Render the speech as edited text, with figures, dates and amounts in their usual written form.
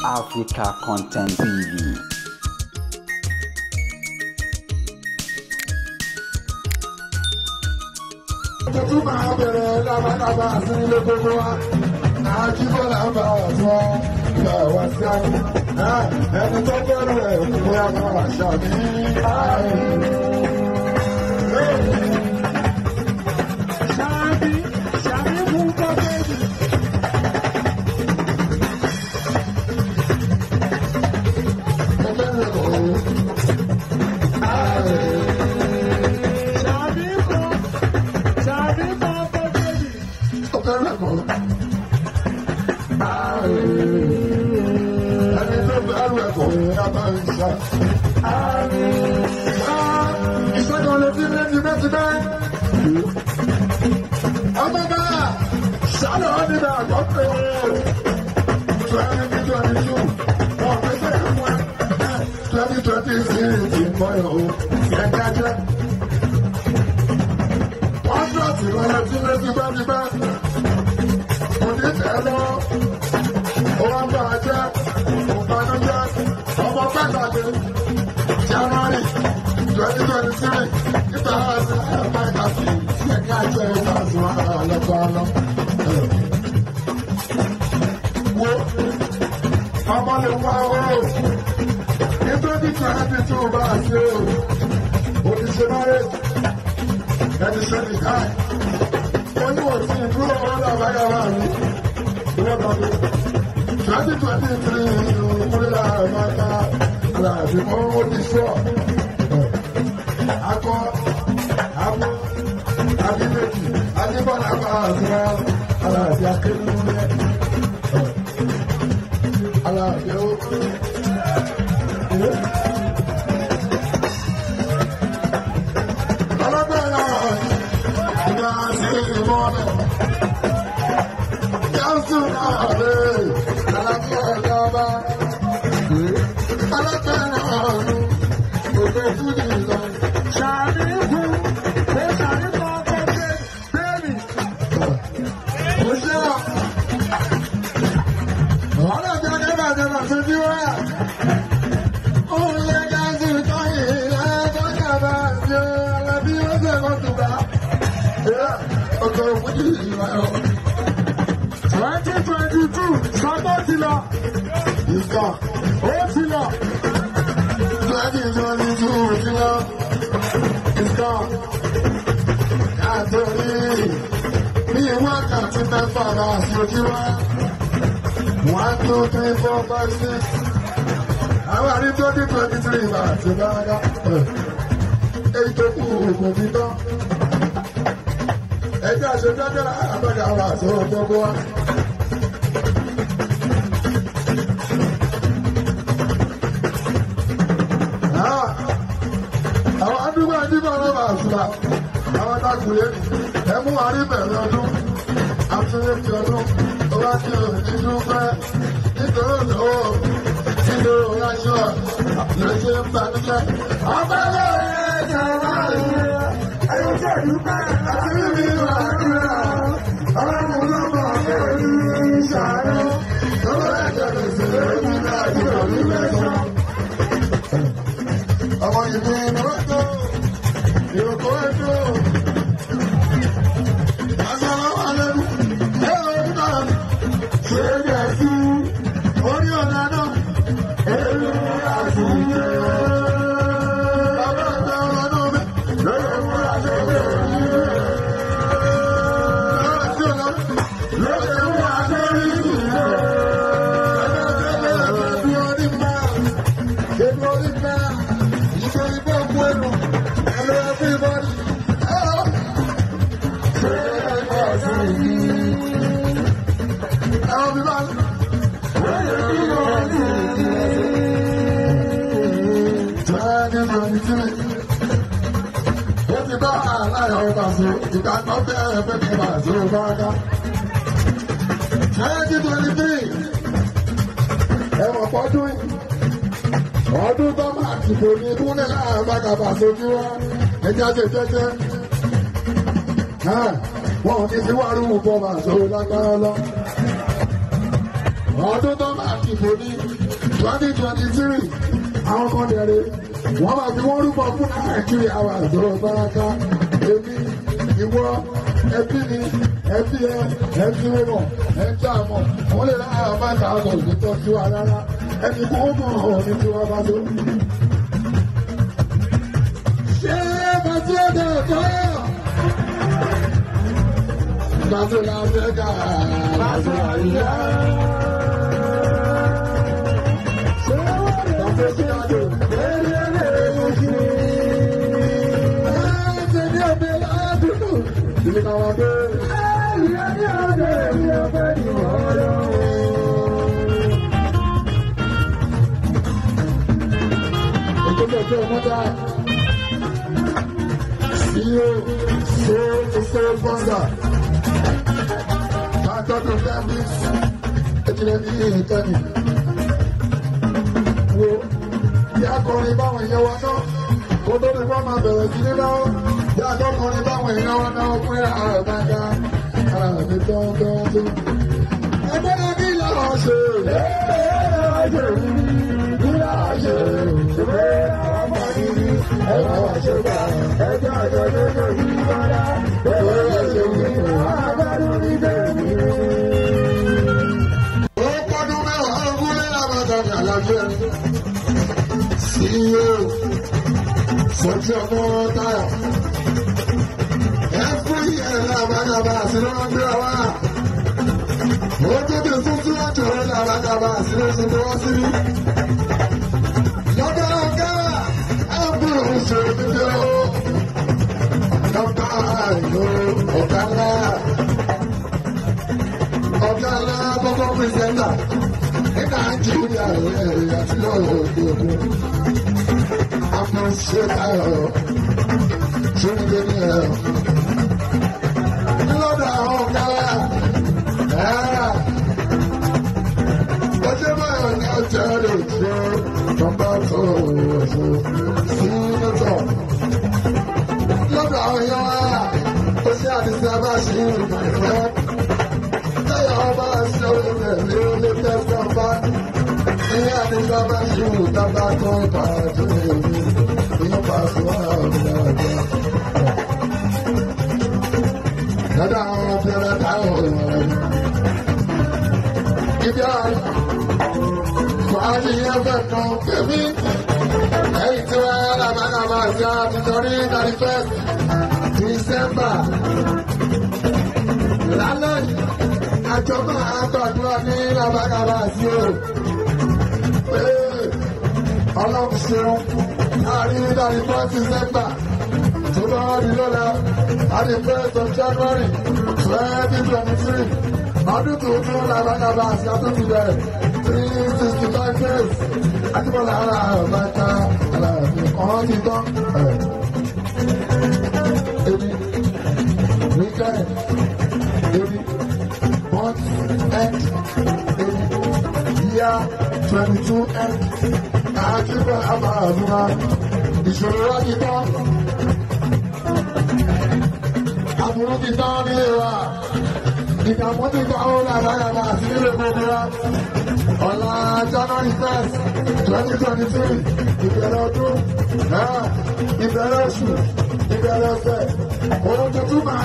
Africa Content TV. Tuntun máa bẹ̀rẹ̀ lábalábá sí ilé gbogbo wa. Àjíbọ́lá bá ọ̀tún ìgbà wá sí àná. Ẹni tó bẹ̀rù ẹ̀ bóyá máa ṣàbí. Ṣàbí ṣàbí fún kọ́kẹ́ẹ̀dì. Mo bẹ̀rù ẹ̀ Ṣàbí fún ṣàbí fún kọ́kẹ́ẹ̀dì. Mo bẹ̀rù ẹ̀ Ẹni tó bẹ̀rù ẹ̀ kò ní abá ń ṣá. Ìṣẹ́gun lè fi méjì méjì bẹ́ẹ̀. Ọmọ bá ṣálọ̀ nígbà àgbọ̀pẹ̀ 2022 wọ́n fẹsẹ̀ fún ẹ. 2026 ti ń bọ̀ yọ̀ o. Ẹ̀ka jẹ́. Kọ́ńtrọ̀tì lọ́yẹ tí méjì bá ti bá. Kò ní tẹ̀ lọ. Ó wá ń bá a jẹ́. Òǹbanújẹ́. Ọmọ pàtàkì. January 2023 nígbà àti àbáyé sí ẹ̀ka jẹ́ ìbáṣọ àlọ́gbọ́lọ́. Wo ọmọ lè wá o ní 2022 bá a ṣe o oníṣẹ́ marriage ẹni ṣe nìkan oníwọ̀n tí ìdúró ọ̀rọ̀ àbáyé wà ní ìwọ́n kan ní 2023 ìkúlẹ̀ àmàkà aláàbí mọ́ ó ti sọ akọ abo abilékì adébọlá bá àtúrà aláàbí akéwúrẹ́ aláàbí ó. Ọlọ́gbẹ̀rẹ̀ ìgbà sí ìmọ̀lẹ̀. Jésù náà rè aláàbí ọ̀dọ́ba. Ọlọ́gbẹ̀rẹ̀ ọ̀run òkè fújì lọ. Ṣàbí fún ó ṣàbí fún kọ́kẹ́ẹ̀dì. Bẹ́ẹ̀ni. 2022 sọ́gbọ́n ti lọ. Ó ti lọ. Wákàtí mẹ́fà náà ṣojú wá. 1, 2, 3, 4, 5, 6. Àwọn àrí 2023 bá ti bá dá. Èyí tó kù kò fi tán. Ẹjẹ́ àṣejájẹ́ àbájá àwọn àṣọ gbogbo wa. Àwọn àdúgbò àdúgbò ọlọ́mọ àṣùlà. Àwọn tákùlé ẹ mú àrí bẹ̀rẹ̀ ọdún. Àtúnyẹ̀ ti ọdún. Ó wá kí o ní dúpẹ́. Nítorí òdòwò nítorí òláṣọ ló ṣe ń banújẹ́. Ọpẹ́ lórí ẹ̀jẹ̀ máa ń yẹ. Ẹyọ tí ẹ̀dùn pẹ́. Àti mímí àdúrà. Ọlọ́run ló mọ̀ èyí ṣàánú. Lọ́wọ́ ẹ̀jẹ̀ lè ṣe é ní àjọ ní mẹ́sàn-án. Ọmọ ìlú ìnáwó ìrókò ètò. Àṣàlọ́ àlẹ́nu. Ẹ̀rọ nígbà ṣe é jẹ́ sí orí ọ̀nà náà. Èrò àti ìyẹ́. Bàbá àgbà ọ̀rọ̀ náà mi. Lórí ìmúra ṣe é jẹ́ Ó ti bá aláyọ̀ ọba sọ, ìgbà tó bẹ̀rẹ̀ fẹ́ kí bàá sọ bá dá. 2023 ẹ̀wọ̀n pọ́dún yìí ọdún tó máa dìbò ní kúnlẹ̀ láàbàkàbà sójú wa ẹja ṣe jẹ́jẹ́ wọn ò ní sí wàrúwù bọ́ màá sọ lágbára lọ. Ọdún tó máa dìbò ní 2023, àwọn kan dẹ̀rẹ̀ wọ́n máa fi wọ́n rúbọ fún Nàìjíríà wà lọ́wọ́ báraka. Èmi, ìwọ, ẹbí mi, ẹbí ẹ, ẹbí wọn, ẹbí àmọ́, wọ́n lè lára bá ta ọ̀dọ̀ ìgbésọ̀ sí wa rárá. Ẹni kò mọ̀ ọ́ ní tí wọ́n bá tó. Ṣé bàtí ọ̀dọ̀ ọ̀tọ̀? Bàtí la fẹ́ ká, bàtí la yá. Ṣé bàtí ti àjò? Ẹ ṣe ní ọbẹ̀ ládùúgbò. Ìlú káwọn dé. CEO, Soul to Soul Founder, Bàtọ́dún Fẹ́mi, Ejìlẹ̀ ní ìtẹ́ni. Wo bí akọrin báwọn èèyàn wa náà, kó tó ní wọ́n máa bẹ̀rẹ̀ sí ní náà. Bí akọrin báwọn èèyàn wa náà fún àràbàdà, ara mi tán tán tán. Ẹgbẹ́ náà kí làwọn ṣe? Ó pọ́dún mẹ́wàá ogún lé lábàtà àlàáfíà. CEO Sọjí ọmọ táyà. Every year làbàdàbà sí ló ń gbé wa. Ó tún ti tún tún ọjọ́ làbàdàbà sí ló ṣe wọ́n síbí. Lọ́dọ̀ ọ̀gá àbúrò ṣe níbi ó. Dọ́kítà ìlú ọ̀gá ńlá. Ọ̀gá ńlá kọ́kọ́ pírẹsẹ̀ńtà ní Nàìjíríà rẹ̀ àti lọ́wọ́ òkè òkun. Àpòṣe táyọ̀ ṣóníde ní ẹ̀. Lọ́dọ̀ àwọn ọ̀gá ọjọ́ báyọ̀ ní ọjọ́ rẹ̀ ṣe nọ́mbà tó ṣe sínétọ̀. Lọ́dọ̀ àwọn èèyàn wa, ó ṣe àdìsí bá ṣe ìrìnàjò. Táyọ̀ ọba ṣe orílẹ̀ ní ilé tẹ́sán bá. Ní àdìsí bá ṣe ìtàbá tó pàdé èmi, ìyẹn pàṣẹ wà ọ̀gá ọ̀gá. Lọ́dọ̀ àwọn obìnrin táwọn èèyàn. Ibi àná fàájì yẹn fẹ́ kan pèmí. Ẹ̀yìn tí wọ́n lábàgàbà sí àtìtọ́rí 31st December. Lálẹ́ yìí, àjọ máa gbàdúrà ní lábàgàbà sí o. Pé Ọlọ́run ṣeun, láàrin 31st December tó bá wà ní lọ́la, 31st of January 2023. Ọdún tuntun làbàgàbà àti àtúntò bẹ̀rẹ̀ 365 days. Àtibọ̀lá ara àbáta aláàfin kan ti tán. Ebi weekend ebi month end ebi year 22 end. Àtibọ̀ àbàdúrà ìṣòro wa ti tán. Àbúrò ti tán nílé wa. Ìdààmú ti tán ó làbàgàbà sí nílé gbogbo wa. Ọ̀la January 1st, 2023, ìbẹ̀rẹ̀ ọdún, ìbẹ̀rẹ̀ oṣù, ìbẹ̀rẹ̀ ọ̀sẹ̀, ohun tuntun máa.